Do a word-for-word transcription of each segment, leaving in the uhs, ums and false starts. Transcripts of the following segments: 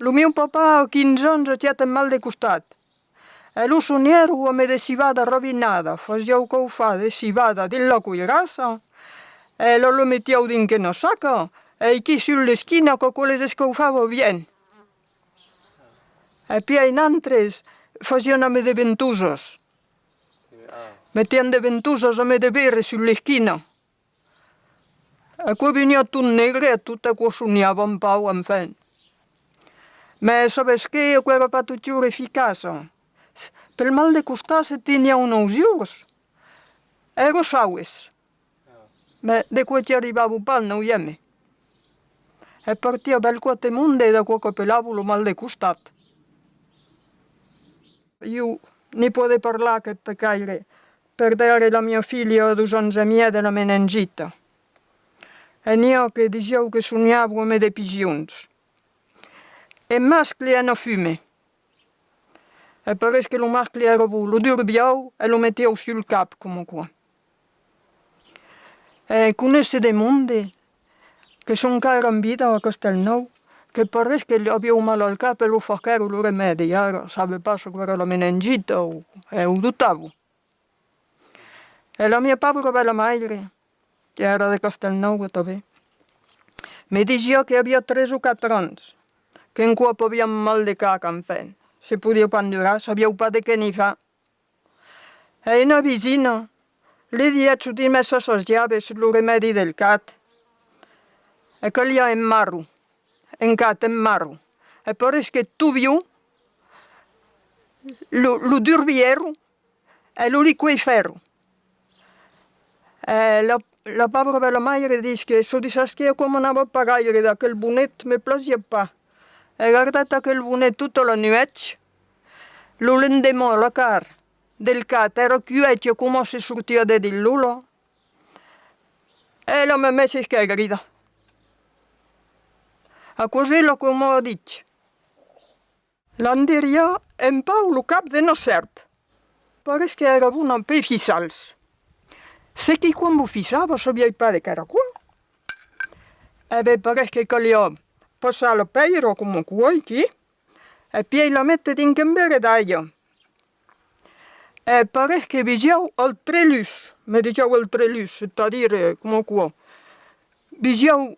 Lo mieu papà a quinze ans aguèt un mal de costat. E lo sonhèron amb de civada rabinada, fasián caufar de civada dins la coirassa, e la, la metián dins quena saca, e aquí sus l'esquina, qu'aquò les escaufava bien. E pièi nantres fasián amb de ventosas. Metián de ventosas amb de veire sus l'esquina. Aquò veniá tot negre e tot aquò sonhava un pauc, enfin. Mès sabes que aquò èra pas totjorn eficaç. Pel mal de costat se teniá unas uèlhas, èra sauves. Mès de quò qu'i arribava pas al nòvième. E partiá bèlcòp de monde d'aquò qu'apelavan lo mal de costat. Ieu ne pòde parlar, aqueth pecaire, perdère la mia filha a dos ans e mièg de la meningita. E n'i a que disián que sonhavan amb de pigeons. E mascle ena fumèr. E pareis que lo mascle èra bon, lo durbián e lo metián sul cap, coma aquò. E coneisse de monde que son encara en vida a Castèlnòu, que pareis que li avián mal al cap e lo faguèron lo remèdi. Ara, sabe pas se qu'èra la meningita o, e o dubtavan. E la mia paura bèla-maire, qu'èra de Castèlnòu tanben, me disiá que aviá tres o quatre ans, qu'un còp aviá un mal de cap, enfin, se podiá pas endurar, sabián pas de qué ne far. E ena vesina li dièt: «Çò ditz, mès s'assajave sus lo remèdi del cat.» E caliá un marro, un cat, un marro. E pareis que tot viu lo, lo durbièron e lo li coifèron. E la, la paura bèla-maire ditz que çò ditz: «Sas que aquò m'anava pas gaire d'aquel bonet, me plasiá pas.» E gardèt aquel bonet tota la nuèch. Lo lendeman, la carn del cat èra cuècha coma se sortiá de dins l'ola. E la memè sisquèt grida. Aquò's ela que m'o a dich. L'endiriá un pauc lo cap d'una sèrp. Pareis qu'èra bona per fissals. Se quicòm o fissava, sabiái pas de qu'èra aquò. E ben, pareis que caliá passar la pèira coma aquò aquí, e pièi la méter dins un veire d'aiga. E pareis que vesián al trelús, me disián al trelús, c'est-à-dire, eh, coma aquò. Vesián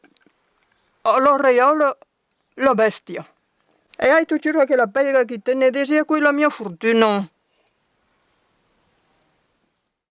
a la reala la bèstia. E ai totjorn aquela pèira aquí, te ne desi, aquò's la mia fortuna.